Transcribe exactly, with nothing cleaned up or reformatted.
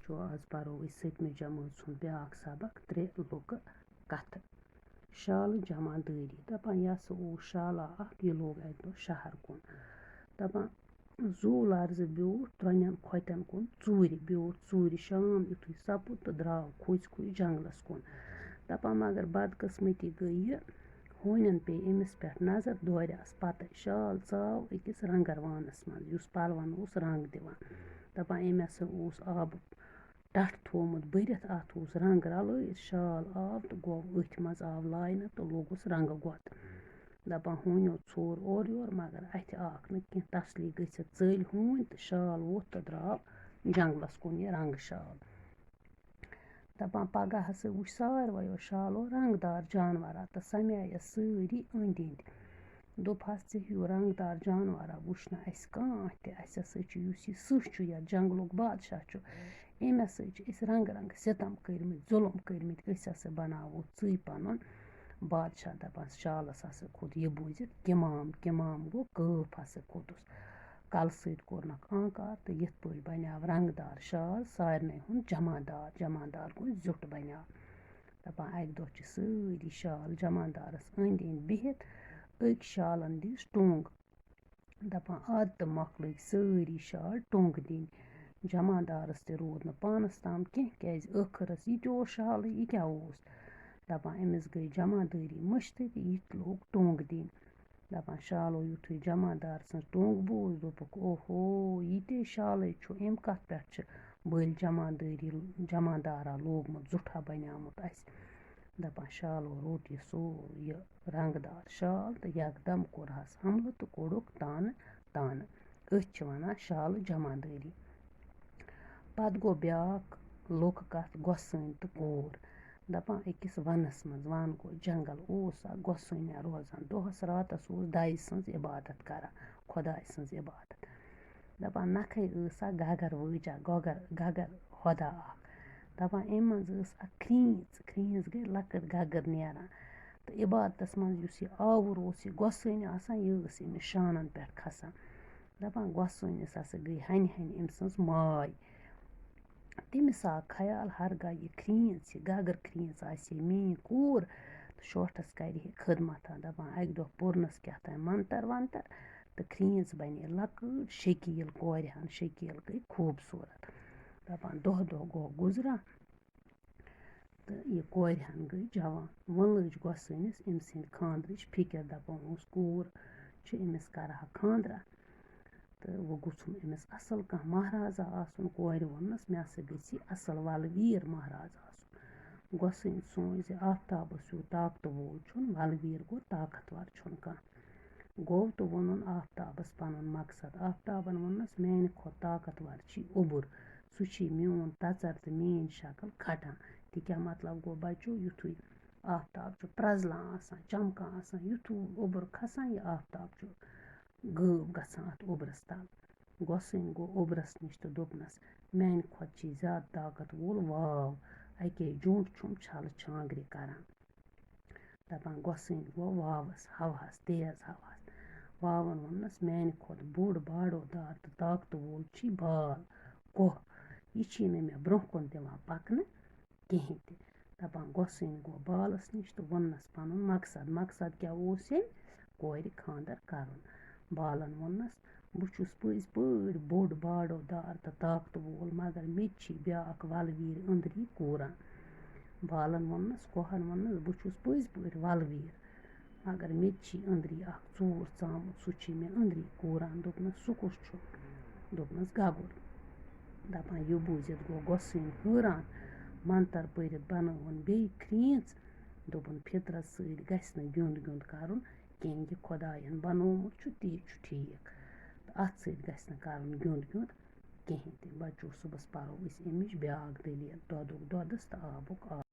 چھُ، آز پَرو أسۍ سٔتمہِ جمٲژ ہُنٛد بیٛاکھ سبق، ترٛےٚ لُکہٕ کَتھٕ۔ شالہٕ جمع دٲری۔ دَپان، یہِ ہسا اوس شالا اَکھ، یہِ لوٚگ اَکہِ دۄہ شہر کُن۔ دَپان، زُو لرزٕ بیوٗٹھ ترٛۄنٮ۪ن کھۄتٮ۪ن کُن ژوٗرِ، بیوٗٹھ ژوٗرِ۔ شام یُتھُے سَپُد تہٕ درٛاو کھوژۍ کھوژۍ جنٛگلَس کُن۔ دَپان، مگر بدقٕسمتی گٔے یہِ، ہونٮ۪ن پیٚیہِ أمِس پٮ۪ٹھ نظر، دورِ آس پَتَے۔ شال ژاو أکِس رنٛگَر وانَس منٛز، یُس پَلوَن اوس رنٛگ دِوان۔ دَپان، أمۍ ہسا اوس آبہٕ ٹَٹھ تھوٚومُت بٔرِتھ، اَتھ اوس رنٛگ رَلٲیِتھ۔ شال آو تہٕ گوٚو أتھۍ منٛز، آو لاینہٕ تہٕ لوٚگُس رنٛگہٕ گۄتھ۔ دَپان، ہونیو ژھور اورٕ یور، مگر اَتھِ آکھ نہٕ کینٛہہ۔ تسلی گٔژھِتھ ژٔلۍ ہوٗنۍ تہٕ شال ووٚتھ تہٕ درٛاو جنٛگلَس کُن یہِ رنٛگہٕ شال۔ دَپان، پَگاہ ہسا وٕچھ سارویو شالو رنٛگہٕ دار جانوَرا تہٕ سَمییَس سٲری أنٛدۍ أنٛدۍ۔ دوٚپہَس، ژےٚ ہیوٗ رنٛگہٕ دار جانوَرا وٕچھ نہٕ اَسہِ کانٛہہ تہِ۔ اَسہِ ہسا چھُ، یُس یہِ سٕہہ چھُ، یَتھ جنٛگلُک بادشاہ چھُ، أمۍ ہسا چھِ أسۍ رنٛگہٕ رنٛگہٕ سِتَم کٔرۍمٕتۍ، ظُلُم کٔرۍمٕتۍ، أسۍ ہسا بناوو ژٕے پَنُن بادشاہ۔ دَپان، شالَس ہسا کھوٚت یہِ بوٗزِتھ کِمام، کِمام گوٚو، کٲف ہسا کھوٚتُس۔ کَلہٕ سۭتۍ کوٚرنَکھ آنکار تہٕ یِتھ پٲٹھۍ بنیٛاو رنٛگہٕ دار شال سارنٕے ہُنٛد جمع دار۔ جمع دار گوٚو زیُٹھ بنیٛاو۔ دَپان، اَکہِ دۄہ چھِ سٲری شال جمع دارَس أنٛدۍ أنٛدۍ بِہِتھ أکۍ شالَن دِژ ٹوٚنٛگ۔ دَپان، اَدٕ تہٕ مۄکلٲوۍ سٲری شال ٹوٚنٛگ دِنۍ۔ جمع دارَس تہِ روٗد نہٕ پانَس تام کینٛہہ، کیٛازِ ٲخٕرَس یہِ تہِ اوس شالٕے، یہِ کیٛاہ اوس؟ دَپان، أمِس گٔے جمع دٲری مٔشتٕے تہٕ یہِ تہِ لوٚگ ٹوٚنٛگ دِنۍ۔ دَپان، شالو یُتھُے جمع دار سٕنٛز ٹوٚنٛگ بوٗز، دوٚپُکھ، اوہو، یہِ تے شالٕے چھُ، اَمہِ کَتھ پٮ۪ٹھ چھِ بٔلۍ جمع دٲری، جمع دارا لوگمُت، زُٹھا بنیومُت اَسہِ۔ دَپان، شالو روٚٹ یہِ سورُے، یہِ رنٛگہٕ دار شال تہٕ یکدم کوٚرہَس حملہٕ تہٕ کوٚڑُکھ تانہٕ تانہٕ۔ أتھۍ چھِ وَنان شالہٕ جمع دٲری۔ پَتہٕ گوٚو بیٛاکھ لوکہٕ کَتھ، گۄسٲنۍ تہٕ کوٗر۔ دَپان، أکِس وَنَس منٛز، وَن گوٚو جنٛگل، اوس اَکھ گۄسٲنیا روزان۔ دۄہَس راتَس اوس دَیہِ سٕنٛز عبادت کران، خۄداے سٕنٛز عبادت۔ دَپان، نَکھَے ٲس اَکھ گَگَر وٲجا، گۄگَر، گَگَر ہۄدا اَکھ۔ دَپان، اَمہِ منٛز ٲس اَکھ کھرٛیٖژ، کھرٛیٖژ گٔے لۄکٕٹ گَگٕر نیران۔ تہٕ عبادتَس منٛز یُس یہِ آوُر اوس، یہِ گۄسٲنۍ آسان، یہِ ٲس أمِس شانَن پٮ۪ٹھ کھسان۔ دَپان، گۄسٲنِس ہسا گٔے ہَنہِ ہَنہِ أمۍ سٕنٛز ماے۔ تٔمِس آو خیال، ہرگاہ یہِ کھرٛیٖژ، یہِ گَگٕر کھرٛیٖژ آسہِ ہے میٛٲنۍ کوٗر، تہٕ شوٹھَس کَرِ ہے خدمتھا۔ دَپان، اَکہِ دۄہ پوٚرنَس کیٛاہ تام منتر ونتر، تہٕ کھرٛیٖژ بنے لۄکٕٹ شکیٖل کورِ ہن، شکیٖل گٔے خوٗبصوٗرت۔ دَپان، دۄہ دۄہ گوٚو گُزران، تہٕ یہِ کورِ ہن گٔے جوان۔ وۄنۍ لٔج گۄسٲنِس أمۍ سٕنٛدِ خانٛدرٕچ فِکر۔ دَپان اوس، کوٗر چھِ، أمِس کَرٕ ہا خانٛدرا، تہٕ وۄنۍ گوٚژھُم أمِس اَصٕل کانٛہہ مہرازا آسُن۔ کورِ ووٚننَس، مےٚ ہسا گژھِ اَصٕل وَلہٕ ویٖر مہراز آسُن۔ گۄسٲنۍ سوٗنٛچ زِ آفتابَس ہیوٗ طاقتہٕ وول چھُنہٕ، وَلہٕ ویٖر گوٚو طاقتور چھُنہٕ کانٛہہ۔ گوٚو تہٕ ووٚنُن آفتابَس پَنُن مقصد۔ آفتابَن ووٚننَس، میٛانہِ کھۄتہٕ طاقتور چھی اوٚبُر، سُہ چھی میون تَژَر تہٕ میٛٲنۍ شکل کھٹان۔ تہِ کیٛاہ مطلب گوٚو بَچو؟ یُتھُے آفتاب چھُ پرٛزلان آسان، چمکان آسان، یُتھ اوٚبُر کھسان، یہِ آفتاب چھُ غٲب گژھان اَتھ اوٚبرَس تَل۔ گۄسٲنۍ گوٚو اوٚبرَس نِش تہٕ دوٚپنَس، میٛانہِ کھۄتہٕ چھی زیادٕ طاقت وول واو، اَکے جوٗنٛٹھ چھُم چھَلہٕ چھانٛگرِ کران۔ دَپان، گۄسٲنۍ گوٚو واوَس، ہَوہَس، تیز ہَوہَس۔ واوَن ووٚننَس، میٛانہِ کھۄتہٕ بوٚڑ باڈو دار تہٕ طاقتہٕ وول چھی بال، کوہ۔ یہِ چھی نہٕ مےٚ برٛونٛہہ کُن دِوان پَکنہٕ کِہیٖنۍ تہِ۔ دَپان، گۄسٲنۍ گوٚو بالَس نِش تہٕ ووٚننَس پَنُن مقصد۔ مقصد کیٛاہ اوس ییٚمۍ؟ کورِ خانٛدر کَرُن۔ بالَن ووٚننَس، بہٕ چھُس پٔزۍ پٲٹھۍ بوٚڑ باڈو دار تہٕ طاقتہٕ وول، مگر مےٚ تہِ چھی بیٛاکھ وَلہٕ ویٖر أنٛدری کوٗران۔ بالَن ووٚننَس، کوہَن ووٚننَس، بہٕ چھُس پٔزۍ پٲٹھۍ وَلہٕ ویٖر، مگر مےٚ تہِ چھی أنٛدری اَکھ ژوٗر ژامُت، سُہ چھی مےٚ أنٛدری کوٗران۔ دوٚپنَس، سُہ کُس چھُ؟ دوٚپنَس، گَگُر۔ دَپان، یہِ بوٗزِتھ گوٚو گۄسٲنۍ حٲران۔ منتر پٔرِتھ بَنٲوٕن بیٚیہِ کھرٛیٖژ۔ دوٚپُن، فطرت سۭتۍ گژھِ نہٕ گیُنٛد گیُنٛد کَرُن کینٛہہ۔ یہِ خۄدایَن بَنومُت چھُ، تی چھُ ٹھیٖک۔ تہٕ اَتھ سۭتۍ گژھِ نہٕ کَرُن گیُنٛد گیُنٛد کِہیٖنۍ تہِ۔ بَچو، صُبحَس پَرو أسۍ اَمِچ بیٛاکھ دٔلیٖل، دۄدُک دۄدَس تہٕ آبُک آب۔